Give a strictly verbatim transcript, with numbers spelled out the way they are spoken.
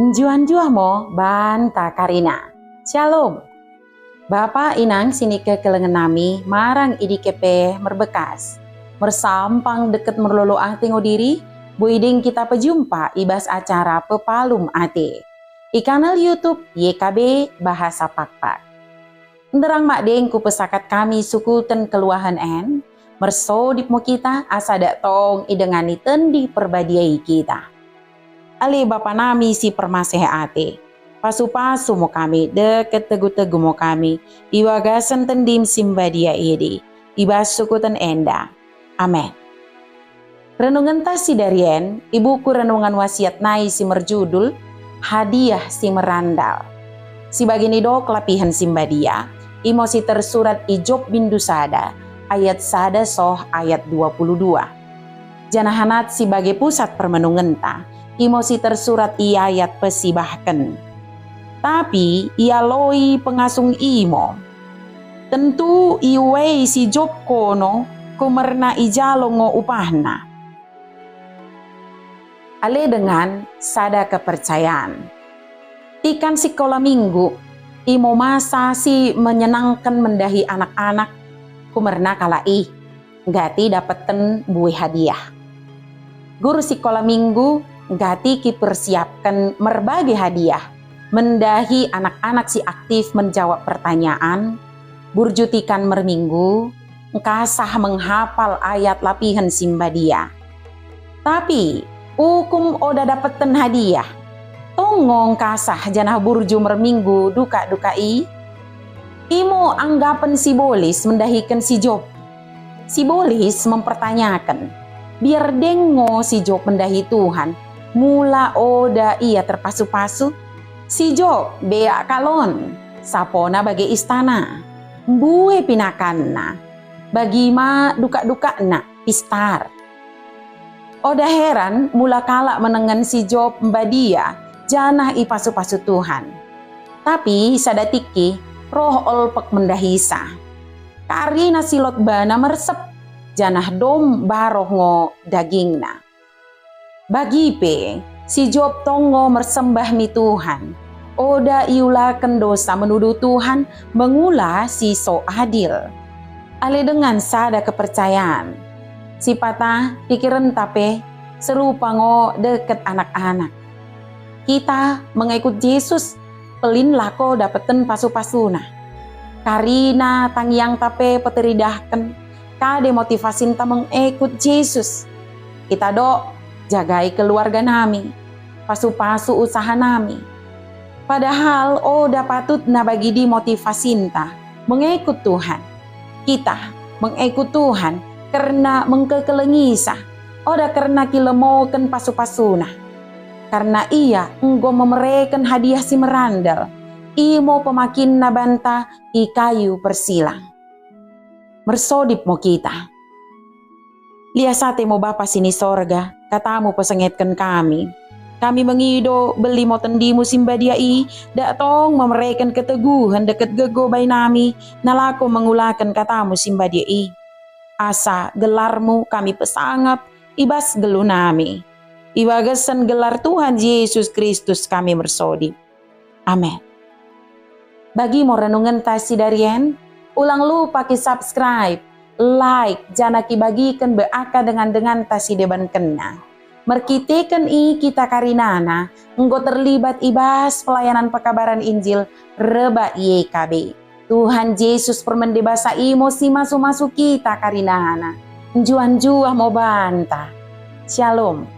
Njuah-njuah mo banta karina. Syalom. Bapa inang sinikekelengen nami marang i dike pe merbekas. Mersampang dekket merlolo ate ngo diri, boi deng kita pejumpa i bas acara Pepalum Ate i kanal YouTube Y K B Bahasa Pakpak. Nderrang madeng kupesakat kami sukuten kelluahen en, mersodip mo kita asa dak tong idengani Tendi Perbadia i kita. Ale Bapa nami si permaseh ate, pasu-pasu mo kami, dekket tegu-tegu mo kami, i bagasen Tendim si mbadia idi, i bas sukuten enda. Amen. Renungenta sidarien i buku Renungan Wasiat nai si merjudul Hadiah si Merandal. Si bage nidok lapihen si mbadia, imo si tersurat i Job bindu sada, ayat sada soh ayat dua puluh dua. Janah nat si bage pusat permenungenta, imo si tersurat i ayat pesibahken. Tapi ialoi pengasung i mo. Tentu iuei si Job kono, kumerna ijalo ngo upahna. Ale dengan sada kepercayaan. Tikan sikola minggu, imo masa si menyenangken mendahi anak-anak, kumerna kalak i nggati dapetten mbue hadiah. Guru sikola minggu nggati kipersiapken merbage hadiah mendahi anak-anak si aktif menjawab pertanyaan, burju tikan merminggu, ngkasah menghapal ayat lapihen si mbadia. Tapi ukum oda dapetten hadiah, tong ngo ngkasah janah burju merminggu dukak-dukak i? Imo anggapen si Bolis mendahiken si Job. Si Bolis mempertanyaken, biar deng ngo si Job mendahi Tuhan, mula oda ia terpasu-pasu. Si Job beak kalon, sapona bage istana, mbue pinakanna, bagi ma dukak-dukakna pistar. Oda heran mula kalak menengen si Job mbadia janah ipasu-pasu Tuhan. Tapi sada tikki roh olpek mendahisa. Karina si lot bana mersep, janah dom baroh ngo dagingna. Bagi pe, si Job tong ngo mersembah mi Tuhan. Oda iulaken dosa menuduh Tuhan mengula si so adil. Ale dengan sada kepercayaan. Sipata pikirenta pe serupa ngo dekket anak-anak. Kita mengekut Jesus, pellin lako dapetten pasu-pasuna. Karina tangiangta pe peteridahken kade motivasinta mengekut Jesus. Kita dok jagai keluarga nami, pasu-pasu usaha nami. Padahal oda patutna bagidi motivasinta mengekut Tuhan. Kita mengekut Tuhan kerna mengkekelengisa, oda kerna kilemoken pasu-pasuna. Karna Ia enggo memereken hadiah si merandal, imo pemakinna banta i kayu persilang. Mersodip mo kita. Lias ate mo Bapa si ni sorga, katamu pesengetken kami. Kami mengido belli mo tendimu si mbadia i, dak tong memereken keteguhen dekket gegoh bai nami, nalako mengulaken katamu si mbadia i. Asa gelarmu kami pesangap i bas nggeluh nami. I bagasen gelar Tuhan Jesus Kristus kami mersodip. Amen. Bagi mo renungenta sidarien, ulang lupa ki-subscribe, like, janah kibagiken bai akka dengan-denganta si debankenna. Merkiteken i kita karinana enggo terlibat i bas pelayanan pekabaran Injil rebbak Y K B. Tuhan Jesus permende basa i mo si masu-masu kita karinana. Njuah-njuah mo banta. Syalom.